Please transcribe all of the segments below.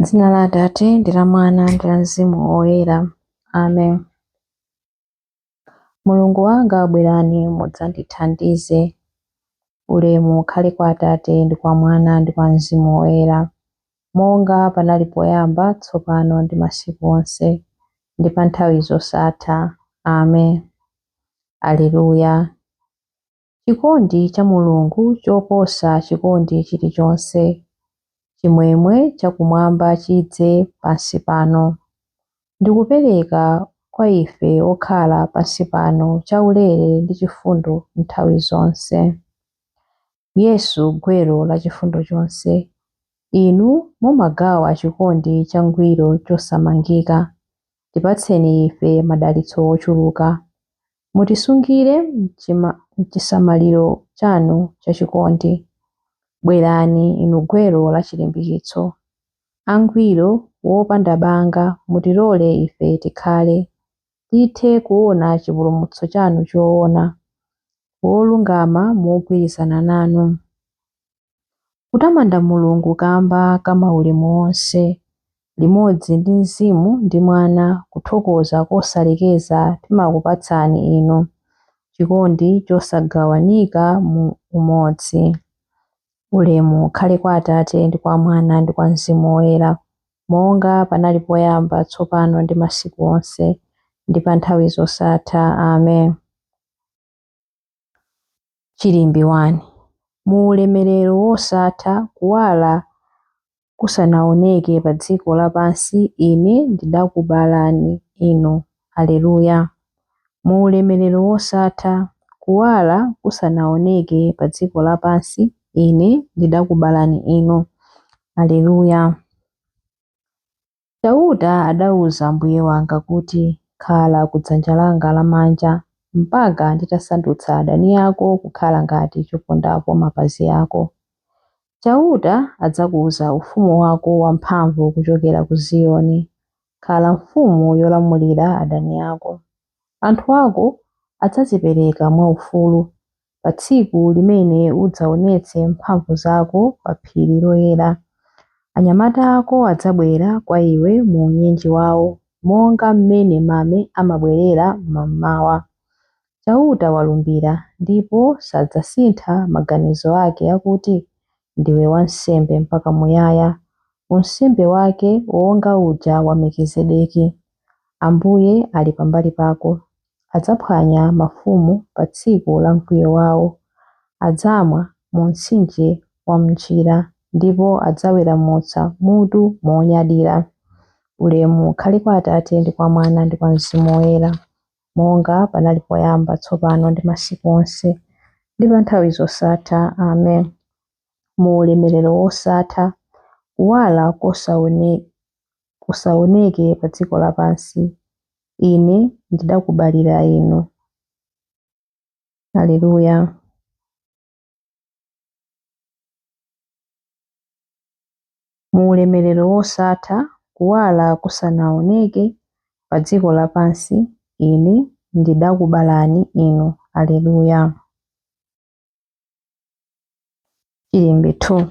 Dzina la Atate ndi la Mwana ndi la Mzimu Woyera. Amen. Mulungu wanga, bwerani mudzandithandize. Ulemu ukhale kwa Atate ndi kwa Mwana ndi kwa Mzimu Woyera, monga panali poyamba, tsopano ndi masiku onse, ndi pa nthawi zosatha. Amen. Aleluya. Chikondi cha Mulungu choposa chikondi chilichonse. Chimwemwe chakumwamba chidze pansi pano, ndi kupereka kwa ife okhala pansi pano chaulere ndi chifundo nthawi zonse. Yesu, gwero la chifundo chonse, Inu mumagawa chikondi changwiro chosamangika. Tipatseni ife madalitso ochuluka. Mutisungire m'chisamaliro chanu chachikondi. Bwerani, inu gwero la chilimbikitso. Angwiro, wopanda banga, mutilole ife tikhale, tithe kuona chipulumutso chanu choona, wolungama mogwirizana nanu. Kutamanda Mulungu kamba ka maulemu onse, limodzi ndi Mzimu ndi Mwana, kuthokoza kosalekeza timakupatsani inu, chikondi chosagawanika mu umodzi. Ulemu ukhale kwa Atate ndi kwa Mwana ndi kwa Mzimu Woyera, monga panali poyamba, tsopano ndi masiku onse, ndi pa nthawi zosatha. Amen. Chilimbi 1. Mu ulemerero wosatha, kuwala kusanaoneke pa dziko lapansi, ine ndidakubalani inu. Aleluya. Mu ulemerero wosatha, kuwala kusanaoneke pa dziko lapansi, ine ndidakubalani inu. Aleluya. Chauta adauza Mbuye wanga kuti, Khala ku dzanja langa lamanja, mpaka nditasandutsa adani ako kukhala ngati chopondapo mapazi ako. Chauta adzakuza ufumu wako wamphamvu kuchokera ku Ziyoni. Khala mfumu yolamulira adani ako. Anthu ako adzadzipereka mwaufulu pa tsiku limene udzaonetse mphamvu zako pa phiri loyera. Anyamata ako adzabwera kwa iwe mu unyinji wawo, monga mmene mame amabwerera mmamawa. Chauta walumbira, ndipo sadzasintha maganizo ake akuti, Ndiwe wansembe mpaka muyaya, unsembe wake wonga uja wa Melkizedeki. Ambuye ali pambali pako, adzaphwanya mafumu pa tsiku la mkwiyo wawo. Adzamwa mu mtsinje wa m'njira, ndipo adzaweramutsa mutu monyadira. Ulemu ukhale kwa Atate ndi kwa Mwana ndi kwa Mzimu Woyera, monga panali poyamba, tsopano ndi masiku onse, ndi pa nthawi zosatha. Amen. Mu ulemerero wosatha, kuwala kusaoneke pa dziko lapansi, ine ndidakubalira inu. Aleluya. Mu ulemerero wosatha, kuwala kusanaoneke pa dziko lapansi, ine ndidakubalani inu. Aleluya. Chilimbi 2.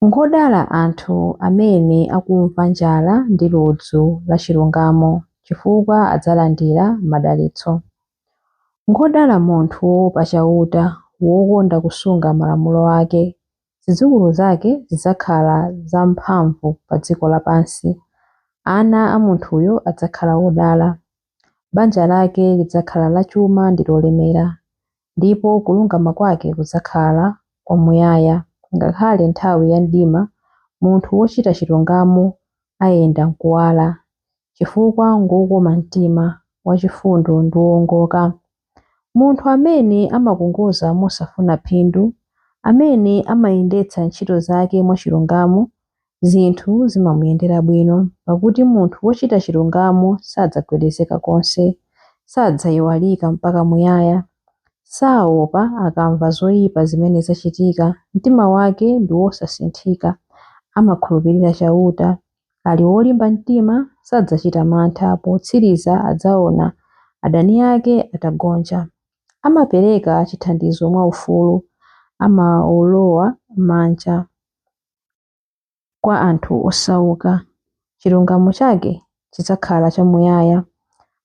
Ngodala anthu amene akumva njala ndi ludzu la chilungamo, chifukwa adzalandira madalitso. Ngodala munthu woopa Chauta, wokonda kusunga malamulo ake. Zidzukulu zake zidzakhala zamphamvu pa dziko lapansi. Ana a munthuyo adzakhala odala. Banja lake lidzakhala lachuma ndi lolemera, ndipo kulungama kwake kudzakhala kwamuyaya. Ngakhale nthawi ya mdima, munthu wochita chilungamo ayenda m'kuwala, chifukwa ngwokoma mtima, wachifundo ndi wowongoka. Munthu amene amakongoza mosafuna phindu, amene amayendetsa ntchito zake mwachilungamo, zinthu zimamuyendera bwino, pakuti munthu wochita chilungamo sadzagwedezeka konse, sadzayiwalika mpaka muyaya. Saopa akamva zoyipa zimene zachitika, mtima wake ndi wosasinthika, amakhulupirira Chauta, ali wolimba mtima, sadzachita mantha, potsiriza adzaona adani ake atagonja. Amapereka chithandizo mwaufulu, amawolowa manja. kwa anthu osauka. Chilungamo chake chidzakhala chamuyaya.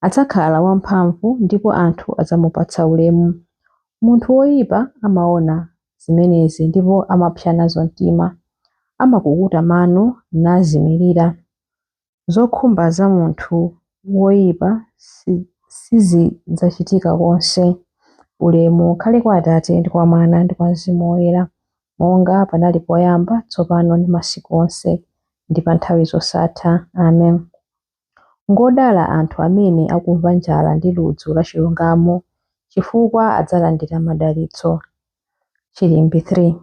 Adzakhala wamphamvu ndipo anthu adzamupatsa ulemu. Munthu woyipa amaona zimenezi ndipo amapsa nazo mtima, amakukuta mano nazimirira. Zokhumba za munthu woyipa sizidzachitika konse. Ulemu ukhale kwa Atate ndi kwa Mwana ndi kwa Mzimu Woyera, monga panali poyamba, tsopano ndi masiku onse, ndi pa nthawi zosatha. Amen. Ngodala anthu amene akumva njala ndi ludzu la chilungamo, chifukwa adzalandira madalitso. Chilimbi 3.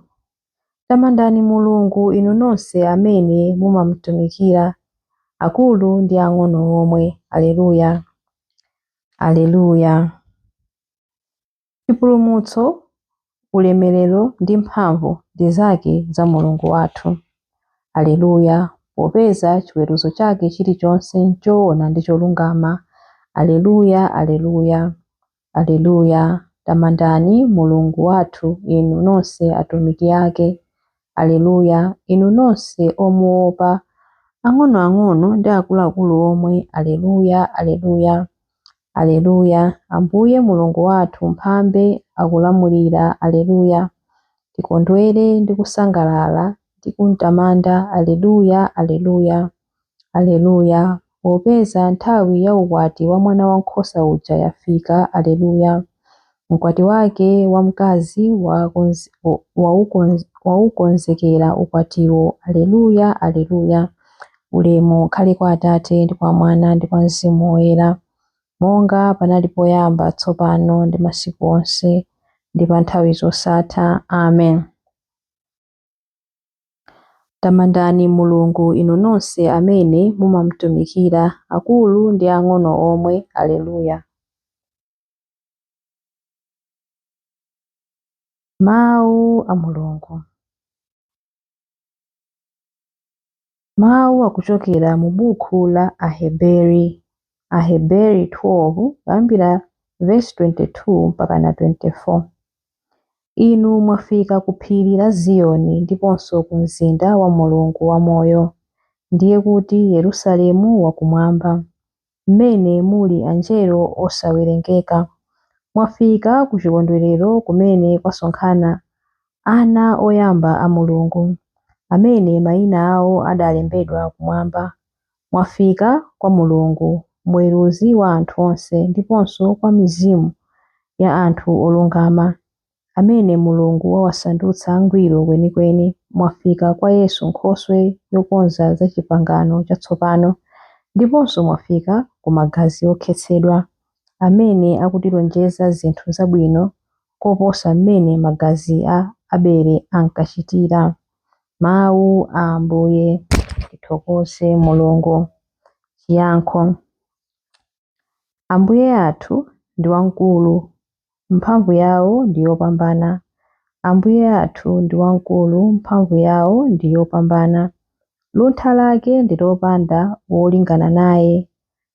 Tamandani Mulungu inu nonse amene mumamutumikira, akulu ndi ang'ono omwe. Aleluya. Aleluya. Chipulumutso, ulemerero ndi mphamvu ndi zake za Mulungu wathu. Aleluya. Popeza chiweruzo chake chilichonse n'choona ndi cholungama. Aleluya, aleluya, aleluya. Tamandani Mulungu wathu inu nonse atumiki ake. Aleluya, inu nonse omuopa, ang'onoang'ono ndi akuluakulu omwe. Aleluya, aleluya, aleluya. Ambuye Mulungu wathu mphambe akulamulira. Aleluya. Tikondwere ndi kusangalala ndi kumtamanda. Aleluya, aleluya, aleluya. Popeza nthawi ya ukwati wa mwana wankhosa uja yafika. Aleluya. Mkwati wake wamkazi waukonzekera ukwatiwo. Aleluya, aleluya. Ulemu ukhale kwa Atate ndi kwa Mwana ndi kwa Mzimu Woyera, monga panali poyamba, tsopano ndi masiku onse, ndi pa nthawi zosatha. Amen. Tamandani Mulungu inu nonse amene mumamutumikira, akulu ndi ang'ono omwe. Aleluya. Mawu a Mulungu. Mawu akuchokera mu buku la Aheberi, Aheberi 12, kuyambira verse 22 mpaka na 24. Inu mwafika ku phiri la Ziyoni ndiponso ku mzinda wa Mulungu wamoyo, ndiye kuti Yerusalemu wakumwamba, mmene muli anjelo osawerengeka. Mwafika ku chikondwerero kumene kwasonkhana ana oyamba a Mulungu, amene mayina awo adalembedwa kumwamba. Mwafika kwa Mulungu, mweruzi wa anthu onse, ndiponso kwa mizimu ya anthu olungama, amene Mulungu wawasandutsa angwiro kwenikweni. Mwafika kwa Yesu Nkhoswe yokonza za pangano chatsopano, ndiponso mwafika ku magazi okhetsedwa, amene akutilonjeza zinthu zabwino koposa mmene magazi a Abele ankachitira. Mawu a Ambuye. Tithokoze Mulungu. Chiyankho. Ambuye athu ndi wamkulu, mphamvu yawo ndi yopambana. Ambuye athu ndi wamkulu, mphamvu yawo ndi yopambana. Luntha lake ndi lopanda wolingana naye,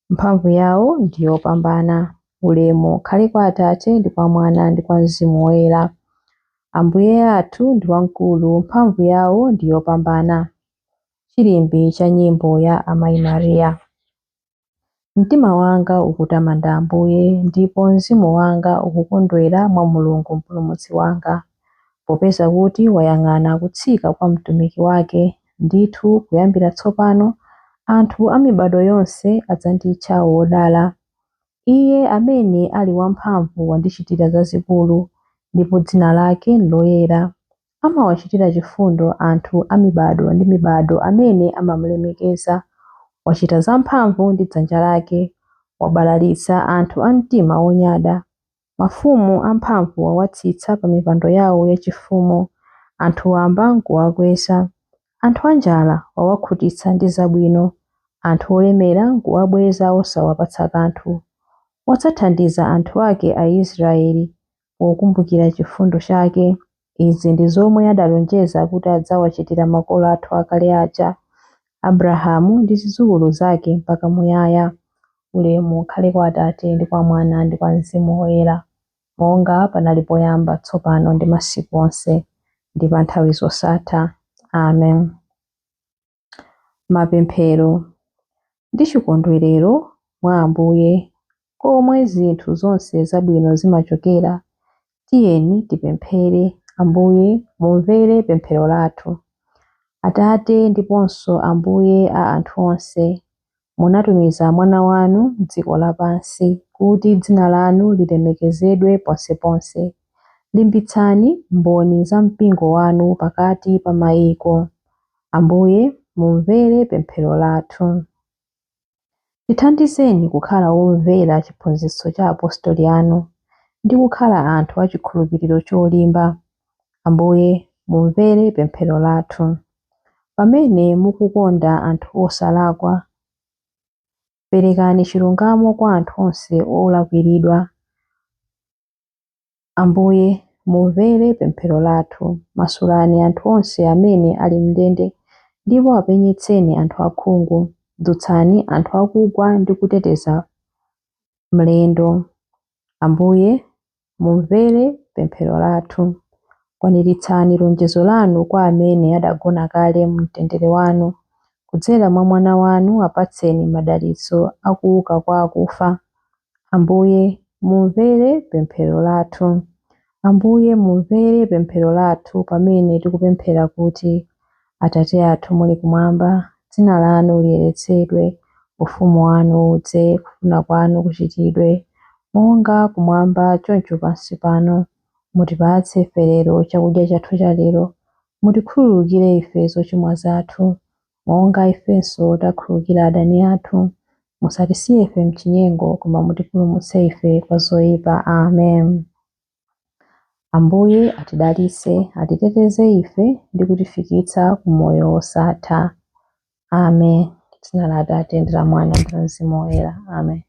mphamvu yawo ndi yopambana. Ulemu ukhale kwa Atate ndi kwa Mwana ndi kwa Mzimu Woyera. Ambuye athu ndi wamkulu, mphamvu yawo ndi yopambana. Chilimbi cha nyimbo ya Amayi Mariya. Mtima wanga ukutamanda Ambuye, ndipo mzimu wanga ukukondwera mwa Mulungu Mpulumutsi wanga, popeza kuti wayang'ana kutsika kwa mtumiki wake. Ndithu kuyambira tsopano anthu a mibado yonse adzanditcha wodala. Iye amene ali wamphamvu wandichitira zazikulu, ndipo dzina lake n'loyera. Amawachitira chifundo anthu a mibado ndi mibado amene amamulemekeza. Wachita zamphamvu ndi dzanja lake, wabalalitsa anthu a mtima wonyada. Mafumu amphamvu wawatsitsa pa mipando yawo yachifumu, anthu wamba n'kuwakweza. Anthu anjala wawakhutitsa ndi zabwino, anthu olemera n'kuwabweza osawapatsa kanthu. Wadzathandiza anthu ake Aisraeli pokumbukira chifundo chake. Izi ndi zomwe adalonjeza kuti adzawachitira makolo athu akale aja, Abrahamu ndi zidzukulu zake mpaka muyaya. Ulemu ukhale kwa Atate ndi kwa Mwana ndi kwa Mzimu Woyera, monga panali poyamba, tsopano ndi masiku onse, ndi pa nthawi zosatha. Amen. Mapemphero ndi chikondwerero mwa Ambuye, komwe zinthu zonse zabwino zimachokera, tiyeni tipemphere. Ambuye mumvere pemphero lathu. Atate ndiponso Ambuye a anthu onse, munatumiza Mwana wanu m'dziko lapansi kuti dzina lanu lilemekezedwe ponseponse. Limbitsani mboni za mpingo wanu pakati pa mayiko. Ambuye mumvere pemphero lathu. Tithandizeni kukhala omvera chiphunzitso cha apostoli anu ndi kukhala anthu achikhulupiriro cholimba. Ambuye mumvere pemphero lathu. Pamene mukukonda anthu osalakwa, perekani chilungamo kwa anthu onse olakwiridwa. Ambuye mumvere pemphero lathu. Masulani anthu onse amene ali m'ndende ndipo apenyetseni anthu akhungu. Dzutsani anthu akugwa ndi kuteteza mlendo. Ambuye mumvere pemphero lathu. Kwaniritsani lonjezo lanu kwa amene adagona kale mtendere wanu. Kudzera mwa Mwana wanu apatseni madalitso akuuka kwa akufa. Ambuye mumvere pemphero lathu. Ambuye mumvere pemphero lathu pamene tikupemphera kuti, Atate athu muli kumwamba, dzina lanu liyeretsedwe, ufumu wanu udze, kufuna kwanu kuchitidwe, monga kumwamba choncho pansi pano. Mutipatse ife lero chakudya chathu cha lero. Mutikhululukire ife zochimwa zathu, monga ifenso takhululukira adani athu. Musatisiye ife m'chinyengo, koma mutipulumutse ife kwa zoyipa. Amen. Ambuye atidalitse, atiteteze ife ndi kutifikitsa ku moyo wosatha. Amen. Dzina la Atate ndi la Mwana ndi la Mzimu Woyera. Amen.